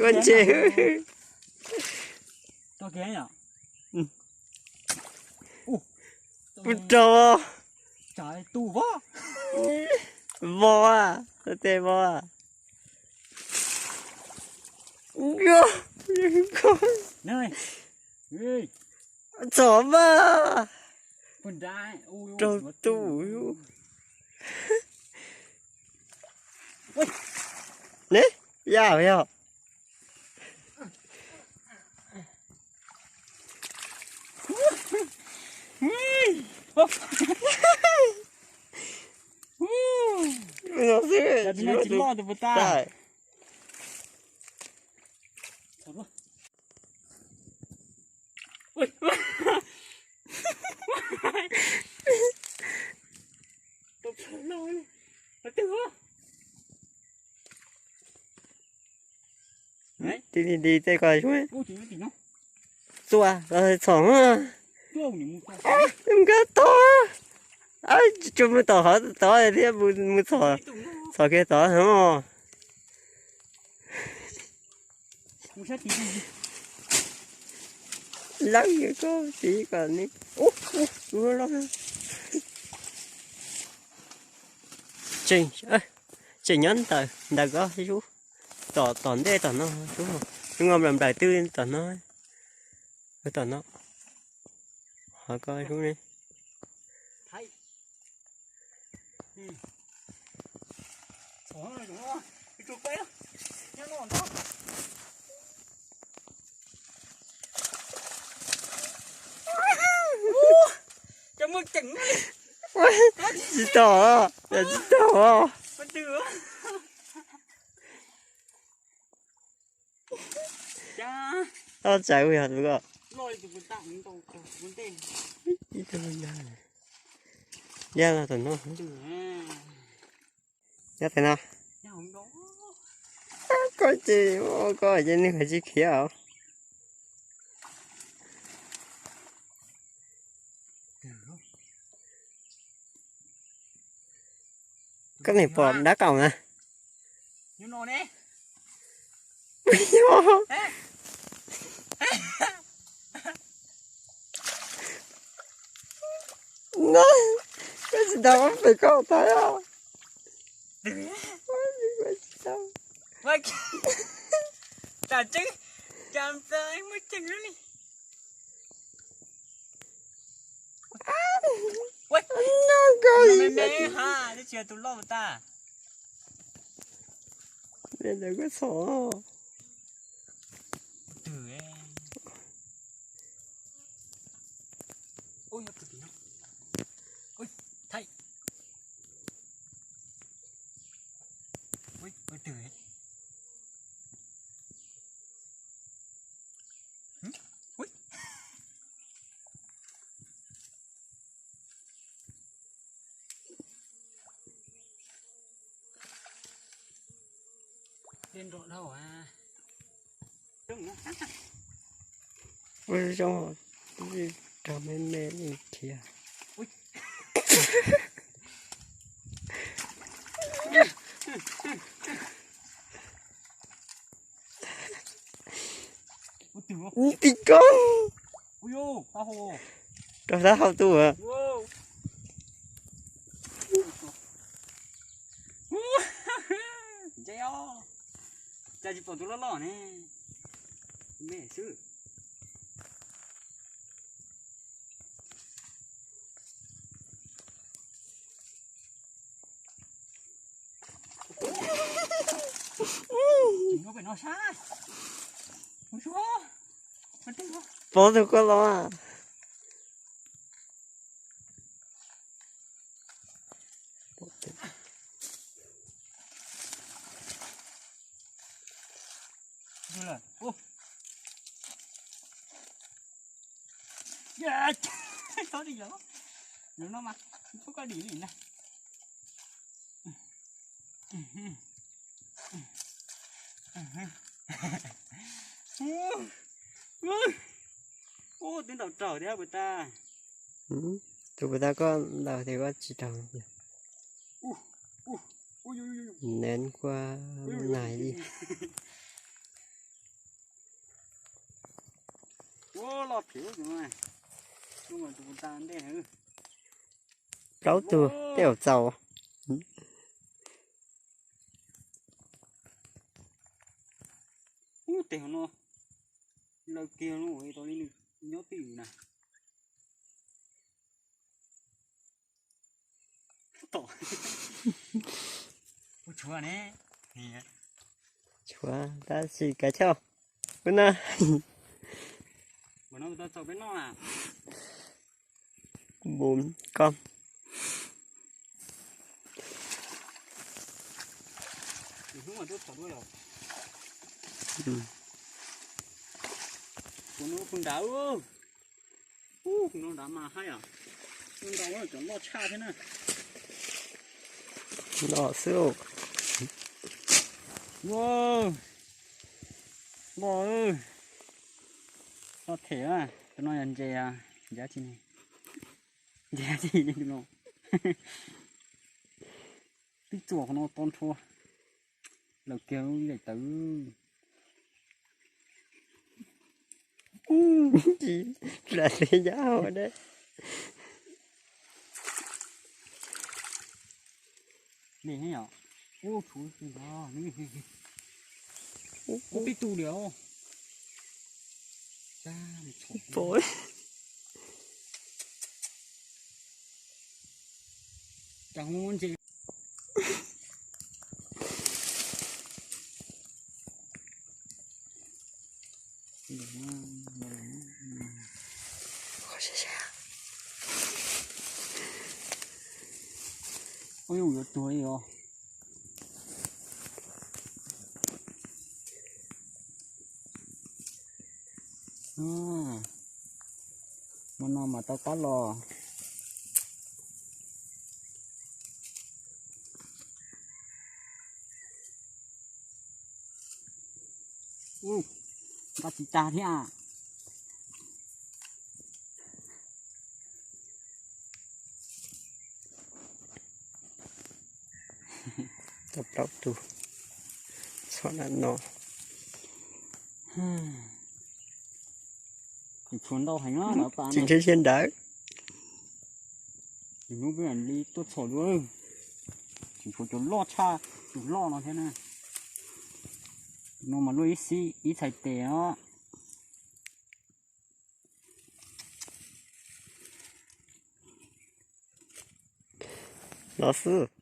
Koj ntshe. Puas raug? Vos a, tej vos a. Txom mas. Raug tus. Ne, yaj yog. Ti ti ti tej ko. Txua los txhom. Nkag tod. Tsuas mus tom qhov tod thiab mus txhom kiag tod no. Lawv koj tiv kom ne. Tseem nyob ntawm ntawm ko ub. Tom tom ntej tom no, zoo nkaus nplawm nplawm twg tom no. Tom no. Ho ko ub ne. Tsis tom, tsis tom. Tau tsawv yog tus ko. Ib tug yaj los tom no. Nyob tej no. Koj ces, koj ces nws tsis khiav os. Koj niam pom dab kaum na. Koj tsis tau pem koj tag. Ntawd koj txhom. Ua zoo, rau me me li thiab. Tim koj. Rau sab hauv tus. Cas tsis pom tus loj loj ne, me xwb. Pov tus koj los. Ub, twb ntaus raug thiab puas tag? Tus puas tag koj ntaus tias koj tsis raug. Nws kua nais li. Ua loj thiab tus no, tus no tus puas tag ntej na. Plaub tug tej zaum txaus. Ub, tes hauv no lawv kiag no ua tau li nws nyob twj ywm na. Tom. Ua tshuav ne. Tshuav tab sis kav chawj. Ub na. Ua no tau txaus peb noj na. Bum koj. Hnub mas tuaj txhom dua yom. Kuv hnub kuv nrad. Ub, hnub nrad mas haib os. Hnub nrad cov loj tshaj thiab na. Loj xwb. Ua, loj, loj them. Tus no yog ntses, ntses tsi, ntses tsi no. Twb txuas qhov no to nrho. Lawm kiag lub daim tawv. Lam li yab hau dab. Li ne yom. Ub, tshuav tus no, ub, peb tus li os. Pom. Cas ntses. Ub, yuav tuag li os. Hmo no mas tau qab los. Ub, nqa tsis tag thiab. Tau plaub tug txhom nram no. Tsis ntshiab ntshiab ntawd. Hnub peb li tuaj txhom dua, tseem tshuav cov loj tshaj tus loj no thiab na. No mas luaj ib xib ib txhais tes os. Los xwb.